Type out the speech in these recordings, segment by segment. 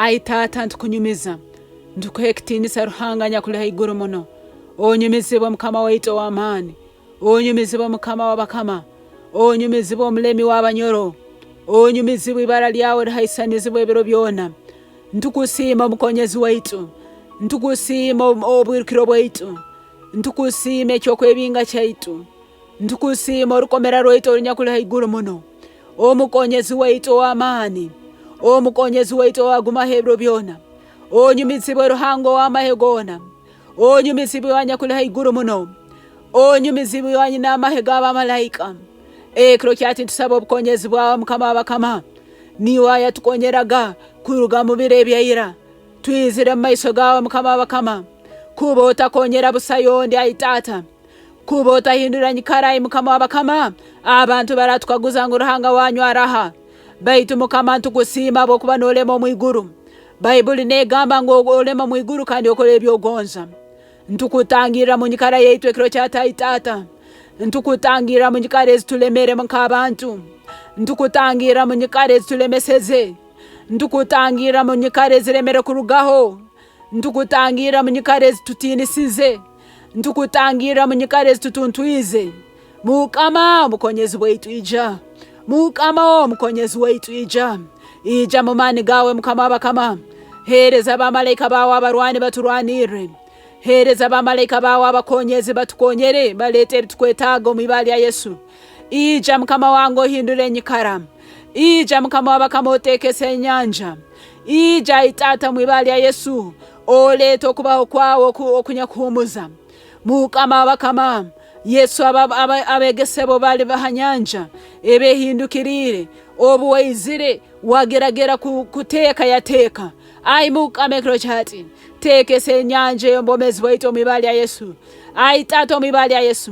Ai Taata, ntukunyumiza, ntukuha ekitiinisa Ruhanga anyakuli haiguru muno. Onyumizibwe Mukama waitu ow'amaani, onyumizibwe Mukama w'abakama, onyumizibwe Omulemi w'abanyoro, onyumizibwe ibara lyawe lihaisanizibwe ebiro byona. Ntukusiima Omukonyezi waitu, ntukusiima obwirukiro bwaitu, ntukusiima eky'okwebinga kyaitu, ntukusiima orukomera rwaitu orunyakuli haiguru muno. Omukonyezi waitu ow'amaani, Omukonyezi waitu ow'agumaho ebiro byona, onyumizibwe Ruhanga ow'amahe goona, onyumizibwe anyakuli haiguru muno, onyumizibwe anyina amahe g'abamalaika. Ekiro kyati ntusaba obukonyezi bwawe Mukama w'abakama, niiwe ayatukonyeraga kuruga mu biro ebyaira. Twizire mu maiso gawe Mukama w'abakama, kuba otakonyera busa yondi, ai Taata. Kuba otahindura nyikara, ai Mukama w'abakama, abantu baratukaguza ngu Ruhanga wanyu araha? Baitu Mukama ntukusiima habwokuba nolema omu iguru. Baibuli negamba ngu olema omu iguru kandi okora ebyogonza. Ntukutangirra mu nyikara yaitu ekiro kyati, ai Taata. Ntukutangirra mu nyikara ezitulemeremu nk'abantu. Ntukutangirra mu nyikara ezitulemeseze. Ntukutangirra mu nyikara eziremere kurugaho. Ntukutangirra mu nyikara ezitutinisize. Ntukutangirra mu nyikara ezitutuntwize. Mukama omukonyezi waitu ija. Mukama omukonyezi waitu ija. Ija mu maani gawe Mukama w'abakama. Heereza bamalaika bawe abarwani baturwanirre. Heereza bamalaika bawe abakonyezi batukonyere baleete ebitukwetaaga omu ibara lya Yesu. Ija Mukama wange ohindure enyikara. Ija Mukama w'abakama oteekese enyanja. Ija ai Taata omu ibara lya Yesu oleete okubaho kwawe okunyakuhumuza. Mukama w'abakama, Yesu abegesebwa bali ha nyanja ebehindukiriire, obu waizire wageragera kuteeka yateeka. Ai Mukama ekiro kyati, teekesa enyanja ey'obwomezi bwaitu omu ibara lya Yesu. Ai Taata omu ibara lya Yesu,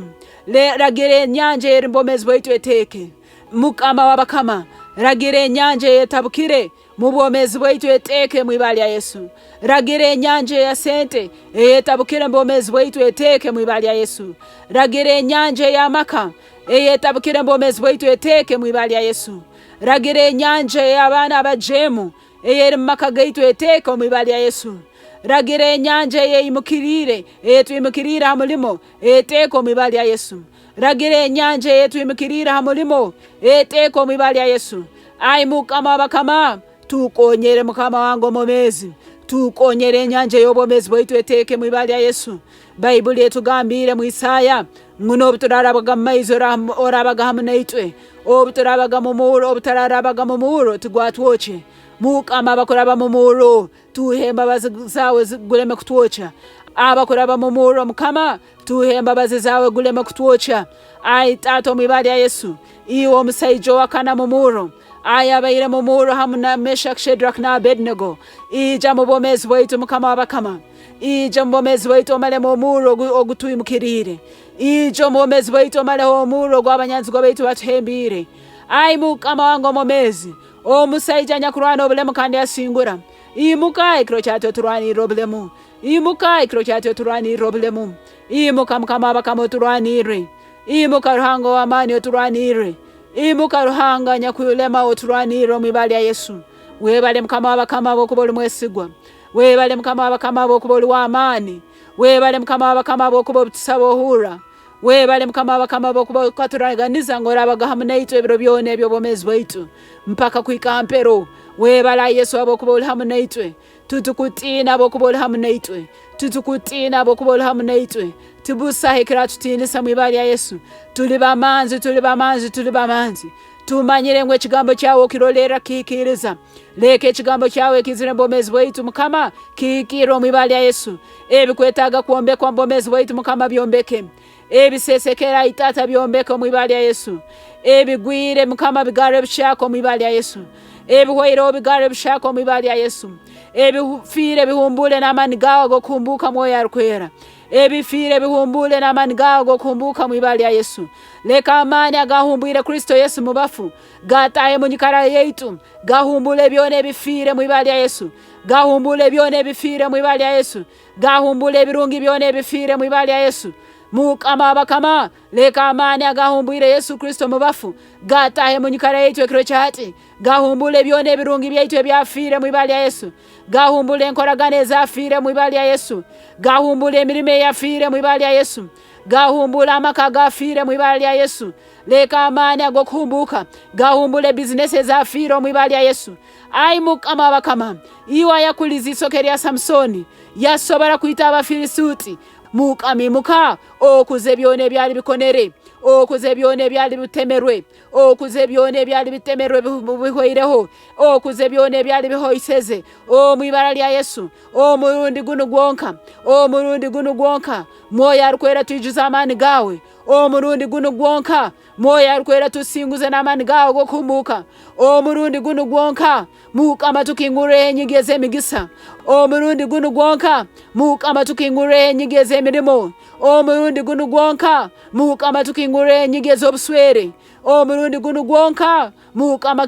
ragira enyanja eyeri mubwomezi bwaitu eteeke. Mukama w'abakama, ragira enyanja eyetabukire mu bwomeezi bwaitu eteeke mu ibara lya Yesu. Ragira enyanja eya sente eyetabukire mu bwomeezi bwaitu eteeke mu ibara lya Yesu. Ragira enyanja ey'amaka eyetabukire mu bwomeezi bwaitu eteeke mu ibara lya Yesu. Ragira enyanja ey'abaana abajeemu eyeri mu maka gaitu eteeke omu ibara lya Yesu. Ragira enyanja eyeyimukiriire eyetwimukiriire ha mulimo eteeke omu ibara lya Yesu. Ragira enyanja eyetwimukiriire ha mulimo eteeke omu ibara lya Yesu. Ai Mukama w'abakama, tukonyere Mukama wange omwomeezi, tukonyere enyanja ey'obwomeezi bwaitu eteeke mu ibara lya Yesu. Baibuli etugambiire mu Isaya ngu n'obu turarabaga mu maizi orabaga hamu naitwe, obu turabaga mu murro, obu tararabaga mu murro tigwatwokye. Mukama abakuraba mu murro, tuhe embabazi zawe guleme kutwokya. Abakuraba mu murro Mukama, tuhe embabazi zawe guleme kutwokya. Ai Taata omu ibara lya Yesu, iwe omusaija owakana mu murro, ayabaire mu murro hamu na Meshaki, Shadrach na Abednego, ija mu bwomeezi bwaitu Mukama w'abakama. Ija omu bwomeezi bwaitu omalemu omurro ogutwimukiriire. Ija omu bwomeezi bwaitu omaleho omurro ogw'abanyanzigwa baitu batuhembiire. Ai Mukama wange omwomeezi, omusaija anyakurwana obulemu kandi asingura, imuka ekiro kyati oturwanirre obulemu. Imuka ekiro kyati oturwanirre obulemu. Imuka Mukama w'abakama oturwanirre. Imuka Ruhanga ow'amaani oturwanirre. Imuka Ruhanga anyakulema oturwanirre omu ibara lya Yesu. Webale Mukama w'abakama habwokuba oli mwesigwa. Webale Mukama w'abakama habwokuba oli w'amaani. Webale Mukama w'abakama habwokuba obutusaba ohurra. Webale Mukama w'abakama habwokuba okaturaganiza ngu orabaga hamu naitwe ebiro byona eby'obwomeezi bwaitu mpaka kuhika ha mpero. Webale ai Yesu habwokuba oli hamu naitwe. Titukutiina habwokuba oli hamu naitwe. Titukutiina habwokuba oli hamu naitwe. Tibusaho ekiratutiinisa mu ibara lya Yesu. Tuli bamanzi, tuli bamanzi, tuli bamanzi. Tumanyire ngu ekigambo kyawe okirolerra kihikiriza. Leka ekigambo kyawe ekizire mu bwomeezi bwaitu Mukama kihikirre omu ibara lya Yesu. Ebikwetaaga kwombekwa mu bwomeezi bwaitu Mukama byombeke. Ebisesekere ai Taata byombeke omu ibara lya Yesu. Ebigwire Mukama bigarre ebihyaka omu ibara lya Yesu. Ebihwaireho bigarre ebihyaka omu ibara lya Yesu. Ebifiire bihumbuule n'amaani gaawe ag'okuhumbuuka Mwoyo Arukwera. Ebifiire bihumbuule n'amaani gaawe ag'okuhumbuuka mu ibara lya Yesu. Leka amaani agahumbwire Kristo Yesu mu bafu gataahe mu nyikara yaitu, gahumbuule byona ebifiire mu ibara lya Yesu. Gahumbuule byona ebifiire mu ibara lya Yesu. Gahumbuule ebirungi byona ebifiire mu ibara lya Yesu. Mukama w'abakama, leka amaani agahumbwire Yesu Kristo mu bafu gatahe mu nyikara yaitu ekiro kyahati, gahumbule byona ebirungi byaitu ebyafiire mu ibara lya Yesu, gahumbule enkoragana ezafiire mu ibara lya Yesu, gahumbule emirimo eyafiire mu ibara lya Yesu, gahumbule amaka agafiire mu ibara lya Yesu. Leka amaani ag'okuhumbuuka gahumbule bizinesi ezafiire omu ibara lya Yesu. Ai Mukama w'abakama, iwe ayakulize isoke lya Samusoni, yasobora kwita Abafirisuti, Mukama imuka, okuze byona ebyali bikonere, okuze byona ebyali bitemerwe, okuze byona ebyali bitemerwe bihweireho, okuze byona ebyali bihoiseze, omu ibara lya Yesu, omurundi gunu gwonka, omurundi gunu gwonka, Mwoyo arukwera twijuze amaani gawe, omurundi gunu gwonka, Mwoyo arukwera tusinguze n'amaani gawe ag'okuhumbuuka, omurundi gunu gwonka, Mukama tukingurreho enyigi ez'emigisa, omurundi gunu gwonka, Mukama tukingurreho enyigi ez'emirimo, omurundi gunu gwonka, Mukama tukingurreho enyigi ez'obuswere, omurundi gunu gwonka, Mukama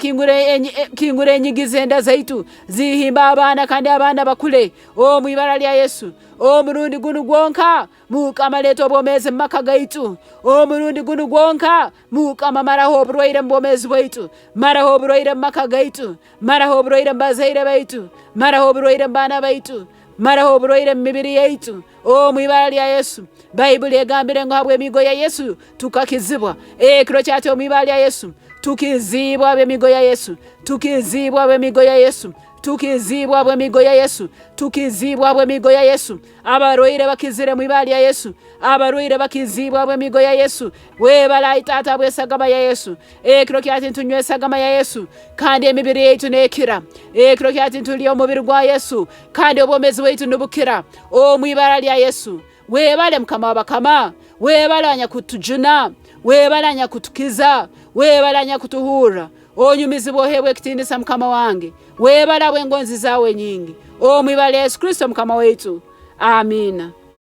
kingura enyigi z'enda zaitu zihimbe abaana kandi abaana bakule, omu ibara lya Yesu, omurundi gunu gwonka, Mukama leeta obwomeezi mu maka gaitu, omurundi gunu gwonka, Mukama maraho oburwaire mu bwomeezi bwaitu, maraho oburwaire mu maka gaitu, maraho oburwaire mu bazaire baitu, maraho oburwaire mu baana baitu, maraho oburwaire mu mibiri yaitu, omu ibara lya Yesu. Baibuli egambire ngu habw'emiigo ya Yesu tukakizibwa. Ekiro kyati omu ibara lya Yesu tukizibwa habw'emiigo ya Yesu, tukizibwa habw'emiigo ya Yesu, tukizibwa habw'emiigo ya Yesu, tukizibwa habw'emiigo ya Yesu. Abarwaire bakizire mu ibara lya Yesu, abarwaire bakizibwa habw'emiigo ya Yesu. Webale ai Taata habw'esagama ya Yesu. Ekiro kyati nitunywa esagama ya Yesu kandi emibiri yaitu nekira. Ekiro kyati nitulya omubiri gwa Yesu kandi obwomezi bwaitu nibukira omu ibara lya Yesu. Webale Mukama w'abakama, webale anyakutujuna, webale anyakutukiza, webale anyakutuhurra. Onyumizibwe oheebwe ekitiinisa Mukama wange, webale habw'engonzi zaawe enyingi. Omu ibara lya Yesu Kristo Mukama waitu. Amiina.